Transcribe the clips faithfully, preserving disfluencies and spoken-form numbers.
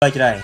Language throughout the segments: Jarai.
Plơi Jrai.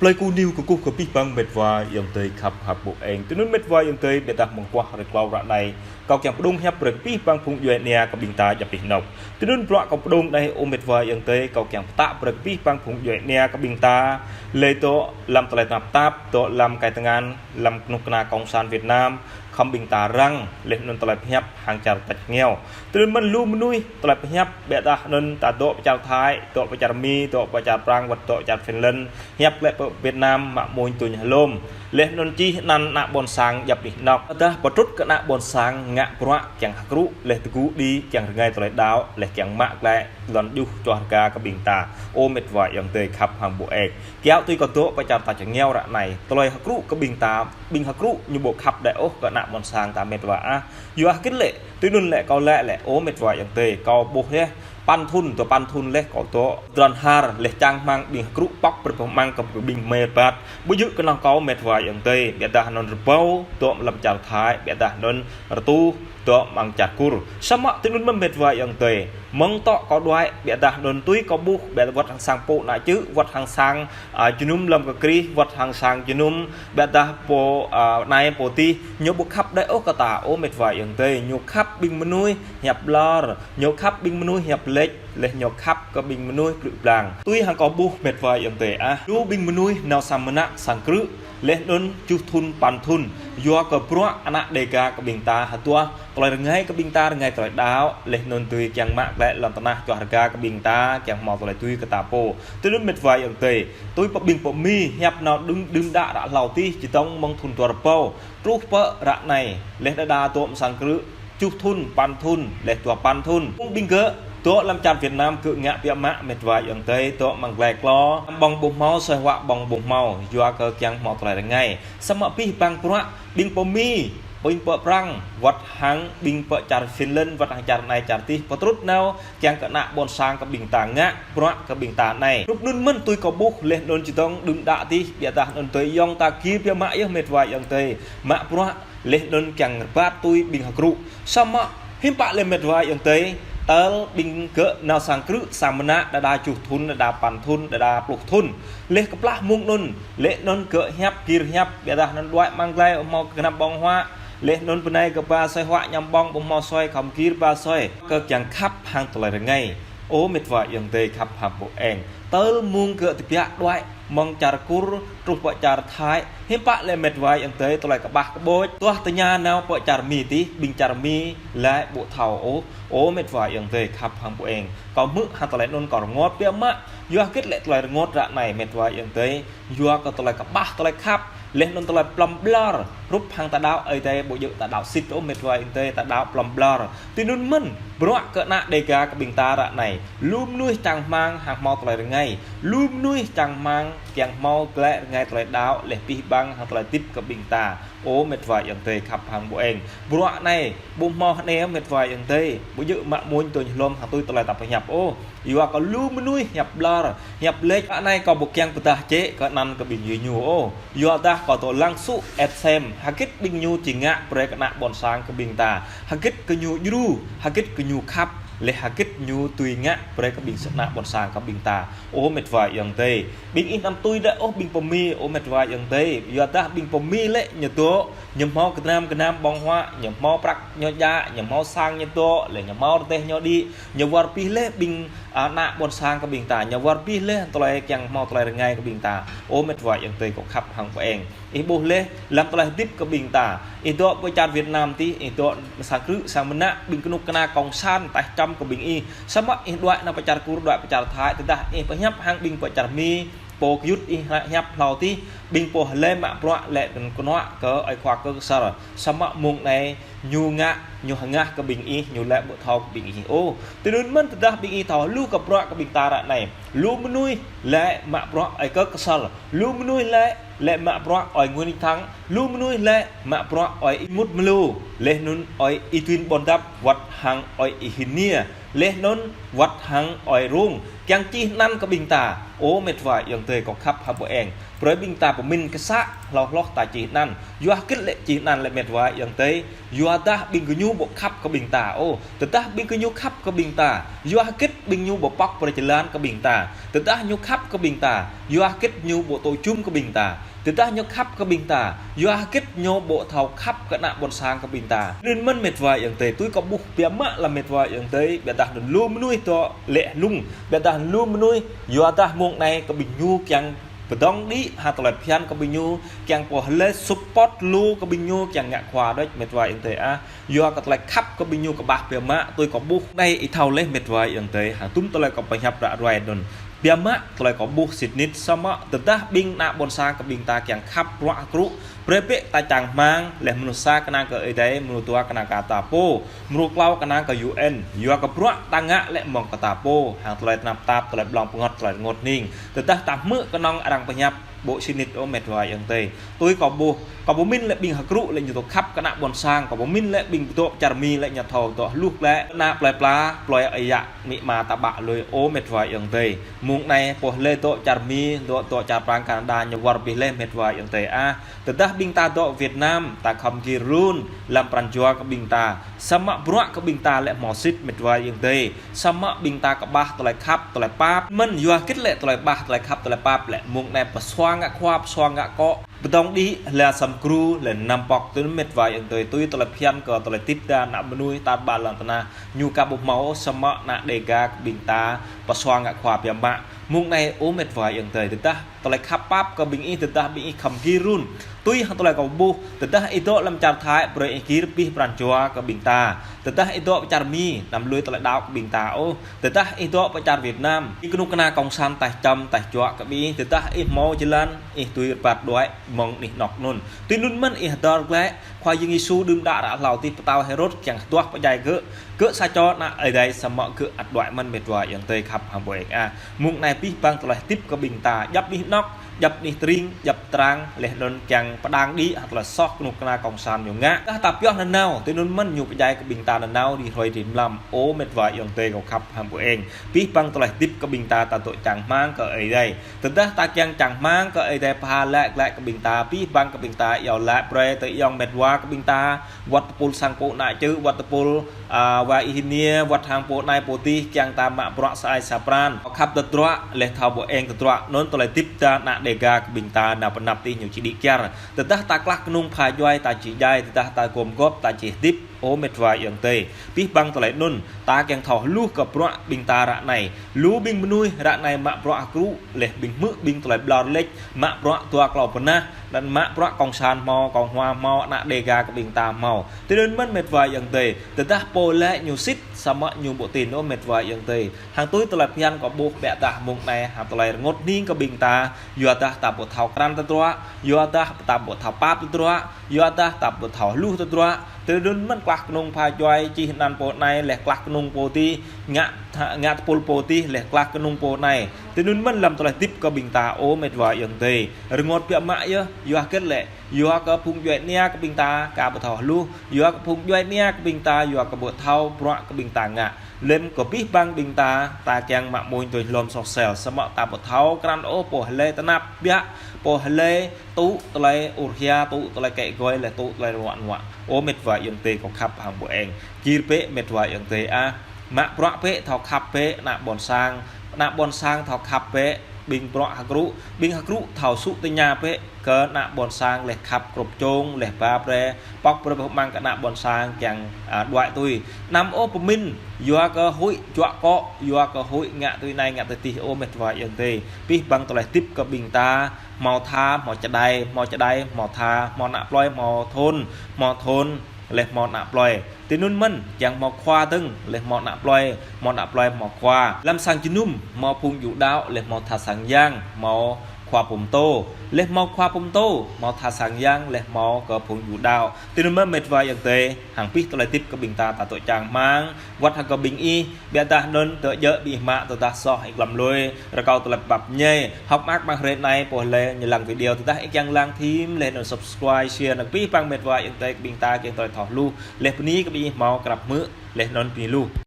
Plơi Ku Niu kơkuh kơ abih bang met wa ayŏng adơi khăp hăng ƀu eng. Tui anŭn met wa ayŏng adơi, ƀiădah mơguah rơklâo ră anai, kâo kiăng pơdŏng hiăp brơi kơ abih bang phung djuai ania kơ ƀing ta djŏp anih anŏ. Tui anŭn bruă kâo pơdŏng anai, ơ met wa ayŏng adơi, kâo kiăng pơtă brơi kơ abih bang phung djuai ania kơ ƀing ta, lĕ dŏ lăm tơlơi tơnap tap, dŏ lăm kai tơngan, lăm kơnuk kơna Cộng sản Việt Nam, khŏm ƀing ta răng, laih anŭn tơlơi pơhiăp hăng čar tač rơngiao. Tui anŭn mơ̆n lu mơnuih tơlơi pơhiăp, ƀiădah anŭn ta dŏ pơ čar Thái, dŏ pơ čar Mi, dŏ pơ čar Prang, wơ̆t dŏ čar Finland, hiăp glaĭ pơ Việt Nam, mă mơ̆ng tuñ hlôm. Laih anŭn čih anăn ană ƀôn sang djŏp anih anŏ. Tơdah pơtrŭt kơ ană ƀôn sang ngă bruă kiăng hơkrŭ, laih tơgŭ đĭ kiăng rơngai tơlơi đaŏ, laih kiăng mă glaĭ lŏn djuh čoh rơga kơ ƀing ta. Ơ met wa ayŏng adơi khăp hăng ƀu eng. Kiăo tui kâo dŏ pơ čar tač rơngiao ră anai, tơlơi hơkrŭ kơ ƀing ta, ƀing hơkrŭ ñu ƀu khăp đơi ôh kơ ană ƀôn sang ta met wa ah. Yua hơgĕt lĕ, tui anŭn lĕ kâo laĭ lĕ, ơ met wa ayŏng adơi, kâo ƀuh laih, păn thŭn, dua păn thŭn laih kâo dŏ, tơdron har, laih čang rơmang ƀing hơkrŭ pŏk brơi pơmăng kơ ƀing mơbăt. Ƀu djơ̆ kơnơ̆ng kâo met wa ayŏng adơi, ƀiădah anŭn rơbâo, dŏ lăm čar Thái, ƀiădah anŭn rơtuh, dŏ amăng čar Kur. Samơ̆ tui anŭn mơ̆n met wa ayŏng adơi. Mơ̆ng tŏ kâo đuaĭ, ƀiădah anŭn tui kâo ƀuh, ƀiădah wơ̆t hăng sang pô ană čư̆, wơ̆t hăng sang, a, jơnum lăm kơ krih, wơ̆t hăng sang jơnum, ƀiădah pô, a, anai pô adih, ñu ƀu khăp đơi ôh kơ ta, ơ met wa ayŏng adơi, ñu khăp ƀing mơnuih hiăp ƀlŏr, ñu khăp ƀing mơnuih hiăp lĕč, laih ñu khăp kơ ƀing mơnuih plư blang. Tui hăng kâo ƀuh met wa ayŏng adơi ah. Lu ƀing mơnuih nao sang mơnă sang krư̆, laih anŭn juh thŭn păn thŭn. Yua kơ bruă ană Dêga kơ ƀing ta hơduah, tơlơi rơngai kơ ƀing ta, rơngai tơlơi đaŏ, laih anŭn tui kiăng mă glaĭ lŏn tơnah čoh rơga kơ ƀing ta, kiăng hmâo tơlơi tui kơ ta pô. Tui anŭn met wa ayŏng adơi. Tui pơ ƀing pơ Mi, hiăp nao đưm, đưm đă ră hlâo adih, čơdơ̆ng mơ̆ng thŭn dua rơbâo truh pơ ră anai, laih đơđa dŏ amăng sang krư̆, juh thŭn, păn thŭn, laih dua păn thŭn. Phung ƀing gơ̆ dŏ lăm čar Việt Nam gơ̆ ngă biă mă met wa ayŏng adơi, dŏ amăng glai klô, ƀơ̆ng ƀu hmâo, soi huă ƀơ̆ng ƀu hmâo, yua kơ kiăng hmâo tơlơi rơngai. Samơ̆ abih bang bruă, ƀing pơ Mi, ƀing pơ Prang, wơ̆t hăng ƀing pơ čar Finland, wơ̆t hăng čar anai čar adih, pơtrŭt nao, kiăng kơ ană ƀôn sang kơ ƀing ta ngă bruă kơ ƀing ta anai. Rup anŭn mơ̆n tui kâo ƀuh, laih anŭn čơdơ̆ng đưm đă adih, ƀiădah anŭn tui ayŏng ta gir biă mă yơh met wa ayŏng adơi. Mă bruă, laih anŭn kiăng rơbat tui ƀing hơkrŭ. Samơ̆ hiư̆m pă lĕ met wa ayŏng adơi, tơl ƀing gơ̆ nao sang krư̆, sang mơnă, đơđa juh thŭn, đơđa păn thŭn, đơđa pluh thŭn. Laih kơplah mơ̆ng anŭn, laih anŭn gơ̆ hiăp, gir hiăp, ƀiădah anŭn đuaĭ amăng glai, ƀu hmâo gơnam ƀơ̆ng huă, laih anŭn bơnai gơ̆ ba soi huă añăm ƀơ̆ng, ƀu hmâo soi, khŏm gir ba soi. Kơ kiăng khăp hăng tơlơi rơngai. Ơ met wa ayŏng adơi khăp hăng ƀu eng. Tơl mơ̆ng gơ̆ tơbiă đuaĭ, mơ̆ng čar Kur, truh pơ čar Thái, hiư̆m pă lĕ met wa ayŏng adơi tơlơi kơƀah kơƀôč. Tuah tơña nao pơ čar Mi adih, ƀing čar Mi, laĭ ƀu thâo ôh. Ơ met wa ayŏng adơi khăp hăng ƀu eng. Kâo hmư̆ hăng tơlơi anŭn kâo rơngot biă mă. Yua hơgĕt lĕ tơlơi rơngot ră anai met wa ayŏng adơi. Yua kơ tơlơi kơƀah tơlơi khăp. Laih anŭn tơlơi plŏm ƀlŏr, rup hăng ta đaŏ Ơi Adai ƀu djơ̆ ta đaŏ sĭt ôh met wa ayŏng adơi, ta đaŏ plŏm ƀlŏr. Tui anŭn mơ̆n, bruă kơ ană Dêga kơ ƀing ta ră anai. Lu mơnuih čang rơmang hăng hmâo tơlơi rơngai. Lu mơnuih čang rơmang kiăng hmâo glaĭ rơngai tơlơi đaŏ, laih abih bang hăng tơlơi hơdip kơ ƀing ta. Ơ met wa ayŏng adơi khăp hăng ƀu eng. Bruă anai, ƀu hmâo hơnĕ met wa ayŏng adơi. Ƀu djơ̆ mă mơ̆ng tuñ hlôm hăng tui tơlơi ta pơhiăp ôh. Yua kơ lu mơnuih hiăp ƀlŏr, hiăp lĕč. Ră anai kâo ƀu kiăng pơdah jĕ kơ anăn kơ ƀing gơñu ôh. Yua dah kâo dŏ lăng sŭ ĕp sem, hơgĕt ƀing ñu či ngă brơi kơ ană ƀôn sang kơ ƀing ta. Hơgĕt kơ ñu djru, hơgĕt kơ ñu khăp, laih hơgĕt ñu tui ngă brơi kơ ƀing ană ƀôn sang kơ ƀing ta. Ơ met wa ayŏng adơi. Ƀing ih anăm tui đơi ôh ƀing pơ Mi, ơ met wa ayŏng adơi. Yua dah ƀing pơ Mi lĕ ñu dŏ, ñu hmâo gơnam gơnam ƀơ̆ng huă, ñu hmâo prăk ñu djă, ñu hmâo sang ñu dŏ, laih ñu hmâo rơdêh ñu đĭ, ñu wơr bĭt laih ƀing, a, ană ƀôn sang kơ ƀing ta, ñu wơr bĭt laih tơlơi kiăng hmâo tơlơi rơngai kơ ƀing ta. Ơ met wa ayŏng adơi kâo khăp hăng ƀu eng. Ih ƀuh laih, lăm tơlơi hơdip kơ ƀing ta. Ih dŏ pơ čar Việt Nam adih, ih dŏ sang krư̆, sang mơnă, ƀing kơnuk kơna Cộng sản, taih čăm kơ ƀing ih. Samơ̆ ih đuaĭ nao pơ čar Kur, đuaĭ pơ čar Thái, tơdah ih pơhiăp hăng ƀing pơ čar Mi, pô gơyut ih hiăp hlâo adih, ƀing pô hlơi mă bruă lĕ kơnơ̆ng kơnua kơ ơi khua kơ Ksor. Samơ̆ mơ̆ng anai, ñu ngă, ñu hơngah kơ ƀing ih, ñu laĭ ƀu thâo kơ ƀing ih ôh. Tui anŭn mơ̆n tơdah ƀing ih thâo lu kơ bruă kơ ƀing ta ră anai. Lu mơnuih laĭ mă bruă ơi kơ Ksor. Lu mơnuih laĭ, laĭ mă bruă ơi Nguyễn Thắng. Lu mơnuih laĭ mă bruă ơi Y Mut Mlô. Laih anŭn ơi Y Duen Buôn Dap, wơ̆t hăng ơi Y Hin Niê. Laih anŭn wơ̆t hăng ơi Rông. Kiăng čih anăn kơ ƀing ta. Ơ met wa ayŏng adơi kâo khăp hăng ƀu eng. Brơi ƀing ta pơmĭn kơ sa hloh hloh ta čih anăn. Yua hơgĕt lĕ čih anăn lĕ met wa ayŏng adơi. Yua dah ƀing gơñu ƀu khăp kơ ƀing ta ôh. Tơdah ƀing gơñu khăp kơ ƀing ta, yua hơgĕt ƀing ñu ƀu pŏk brơi jơlan kơ ƀing ta. Tơdah ñu khăp kơ ƀing ta, yua hơgĕt ñu ƀu tŏ jum kơ ƀing ta. Tơdah ñu khăp kơ ƀing ta, yua hơgĕt ñu ƀu thâo khăp kơ ană ƀôn sang kơ ƀing ta. Anŭn mơ̆n met wa ayŏng adơi, tui kâo ƀuh biă mă lăm met wa ayŏng adơi, biă dah anŭn lu mơnuih dŏ lĕ hlung, biă dah anŭn lu mơnuih, yua dah mông anai kơ ƀing ñu kiăng pơdŏng đĭ hăng tơlơi phiăn kơ ƀing ñu, kiăng pô hlơi support lu kơ ƀing ñu, kiăng ngă khua đôč met wa ayŏng adơi ah. Yua kơ tơlơi khăp kơ ƀing ñu kơƀah biă mă, tui kâo ƀuh anai ih thâo lĕ met wa ayŏng adơi, hăng tum tơlơi kâo pơhiăp ră ruai anŭn. Biă mă tơlơi kâo ƀuh sĭt nik, samơ̆ tơdah ƀing ană ƀôn sang kơ ƀing ta kiăng khăp bruă hơkrŭ, brơi bĕ ta čang rơmang, lĕ mơnuih sa kơnang kơ Ơi Adai, mơnuih dua kơnang kơ ta pô, mơnuih klâo kơnang kơ U N, yua kơ bruă ta ngă lĕ mơ̆ng kơ ta pô, hăng tơlơi tơnap tap, tơlơi blŏng pơngăt, tơlơi rơngot hning. Tơdah ta hmư̆ kơnơ̆ng arăng pơhiăp, ƀu sĭt nik ôh met wa ayŏng adơi. Tui kâo ƀuh, kâo pơmĭn lĕ ƀing hơkrŭ lĕ ñu dŏ khăp kơ ană ƀôn sang, kâo pơmĭn lĕ ƀing dŏ pơ čar Mi lĕ ñu thâo dŏ hluh lĕ, ană plơi pla, plơi ơi yă, amĭ ama ta ƀă lui ôh met wa ayŏng adơi. Mông anai pô hlơi dŏ čar Mi, dŏ, dŏ čar Prang Canada ñu wơr bĭt lĕ met wa ayŏng adơi ah. Tơdah ƀing ta dŏ Việt Nam, ta khŏm gir run, lăm pran jua kơ ƀing ta. Samơ̆ bruă kơ ƀing ta lĕ hmâo sĭt met wa ayŏng adơi. Samơ̆ ƀing ta kơƀah tơlơi khăp, tơlơi pap. Mơ̆n yua hơgĕt lĕ tơlơi kơƀah, tơlơi khăp, tơlơi pap lĕ mông anai pơsua ngă khua, pơsua ngă akŏ. Pơdŏng đĭ, lĕ săm gru, lĕ năm pŏk tui met wa ayŏng adơi, tui tơlơi phiăn kơ tơlơi tip ta ană mơnuih tar ƀar lŏn tơnah. Ñu ka ƀu hmâo samơ̆ ană Đêga kơ ƀing ta, pơsua ngă khua biă mă. Mông anai ơ met wa ayŏng adơi, tơdah tơlơi khăp pap kơ ƀing ih, tơdah ƀing ih khŏm gir run. Tui hăng tơlơi kâo ƀuh, tơdah ih dŏ lăm čar Thái, brơi ih gir pĭ pran jua kơ ƀing ta. Tơdah ih dŏ pơ čar Mi, anăm lui tơlơi đaŏ kơ ƀing ta ôh. Tơdah ih dŏ pơ čar Việt Nam, ih kơnuk kơna kông sản taih čăm, taih juă kơ ƀing ih, tơdah ih hmâo jơlan, ih tui rơbat đuaĭ mơ̆ng anih anŏ anŭn. Tui anŭn mơ̆n ih hơdơr glaĭ, Khua Yang Yêsu đưm đă ră hlâo tih pơtao Hêrôd kiăng hơduah pơdjai gơ̆, gơ̆ sa čô ană Ơi Adai samơ̆ gơ̆ ăt đuaĭ mơ̆n met wa ayŏng adơi khăp hăng ƀu eng ah. Mông anai pĭ ƀăng tơlơi hơdip kơ ƀing ta, djăp anih anŏ, djăp anih tring, djăp trang, lĕ anŭn kiăng pơdơ̆ng đĭ hăng tơlơi soh kơnuk kơna kông sản ñu ngă. Tơdah ta pioh nanao, tui anŭn mơ̆n ñu pơdjai kơ ƀing ta nanao rĭm hrơi rĭm mlam, ơ met wa ayŏng adơi kâo khăp hăng ƀu eng. Pĭ ƀăng tơlơi hơdip kơ ƀing ta ta dŏ čang rơmang kơ Ơi Adai. Tơdah ta kiăng čang rơmang kơ Ơi Adai pha lĕ glaĭ kơ ƀing ta, pĭ ƀăng kơ ƀing ta iâu laĭ brơi tơ ayŏng met wa kơ ƀing ta, wơ̆t tơpul sang pô ană čư̆, wơ̆t tơpul, a, wa ih nia, wơ̆t hăng pô anai pô adih, kiăng ta mă bruă sa ai sa pran. Khăp tơdruă, lĕ thâo ƀu eng tơdruă, anŭn tơlơi hơdip ta ană Đêga kơ ƀing ta nao pơ anăp tih ñu či đĭ kyar. Tơdah ta klah kơnung pha djuai ta či djai, tơdah ta gum gŏp ta či hơdip. Ơ met wa ayŏng adơi, pĭ ƀăng tơlơi anŭn, ta kiăng thâo hluh kơ bruă ƀing ta ră anai. Lu ƀing mơnuih ră anai mă bruă hơkrŭ, lĕ ƀing hmư̆ ƀing tơlơi ƀlŏr lĕč, mă bruă dua klâo bơnah, anŭn mă bruă kông sản hmâo, kông hua hmâo, ană Đêga kơ ƀing ta hmâo. Tui anŭn mơ̆n met wa ayŏng adơi, tơdah pô lĕ ñu sĭt, samơ̆ ñu ƀu tin ôh met wa ayŏng adơi. Hăng tui tơlơi phiăn kâo ƀuh biă dah mông anai, hăng tơlơi rơngot hning kơ ƀing ta, yua dah ta ƀu thâo krăn tơdruă, yua dah ta ƀu thâo pap tơdruă, yua dah ta ƀu thâo hluh tơdruă. Tui anŭn mơ̆n klah kơnung pha djuai čih anăn pô anai, lĕ klah kơnung pô adih, ngă tha-, ngă tơpul pô adih, lĕ klah kơnung pô anai. Tui anŭn mơ̆n lăm tơlơi hơdip kơ ƀing ta, ơ met wa ayŏng adơi. Rơngot biă mă yơh, yua hơgĕt lĕ, yua kơ phung djuai ania kơ ƀing ta ka ƀu thâo hluh, yua kơ phung djuai ania kơ ƀing ta, yua kơ ƀu thâo bruă kơ ƀing ta ngă. Lĕm kơ pĭ ƀăng ƀing ta, ta kiăng mă mơ̆ng tui hlom soh sel, samơ̆ ta ƀu thâo krăn ôh pô hlơi tơnap biă, pô hlơi tŭ tơlơi ur hia, tŭ tơlơi kĕ gơi, lĕ tŭ tơlơi ruă nuă. Ơ met wa ayŏng adơi kâo khăp hăng ƀu eng. Gir bĕ met wa ayŏng adơi ah. Mă bruă bĕ thâo khăp bĕ ană ƀôn sang, ană ƀôn sang thâo khăp bĕ ƀing bruă hơkrŭ, ƀing hơkrŭ thâo sŭ tơña bĕ kơ ană ƀôn sang lĕ khăp grŭp čông, lĕ ba brơi, pŏk brơi pơmăng kơ ană ƀôn sang kiăng, a, đuaĭ tui. Anăm ôh pơmĭn, yua kơ huĭ juă akŏ, yua kơ huĭ ngă tui anai ngă tui adih, ơ met wa ayŏng adơi. Pĭ ƀăng tơlơi hơdip kơ ƀing ta, hmâo tha, hmâo čơđai, hmâo čơđai, hmâo tha, hmâo ană plơi, hmâo thôn, hmâo thôn, lĕ hmâo ană plơi. Tui anŭn mơ̆n, kiăng hmâo khua dơ̆ng, lĕ hmâo ană plơi, hmâo ană plơi hmâo khua. Lăm sang jơnum, hmâo phung djuai đaŏ, lĕ hmâo tha sang yang, hmâo khua pơtô. Lĕ hmâo khua pơtô, hmâo tha sang yang, lĕ hmâo kơ phung djuai đaŏ. Tui anŭn mơ̆n met wa ayŏng adơi, hăng pĭ tơlơi hơdip kơ ƀing ta ta dŏ čang rơmang, wơ̆t hăng kơ ƀing ih, biă dah anŭn dŏ djơ̆ ƀing ih mă tơdah soh ih glăm lui, rơkâo tơlơi pap ñai, hŏk mơak ƀăng hrơi anai pô hlơi ñu lăng video tơdah ih kiăng lăng thim, lĕ anŭn subscribe, share, anŭn pĭ ƀăng met wa ayŏng adơi kơ ƀing ta kiăng tơlơi thâo hluh, lĕ bơni kơ ƀing ih hmâo krăp hmư̆, lĕ anŭn bơni lu.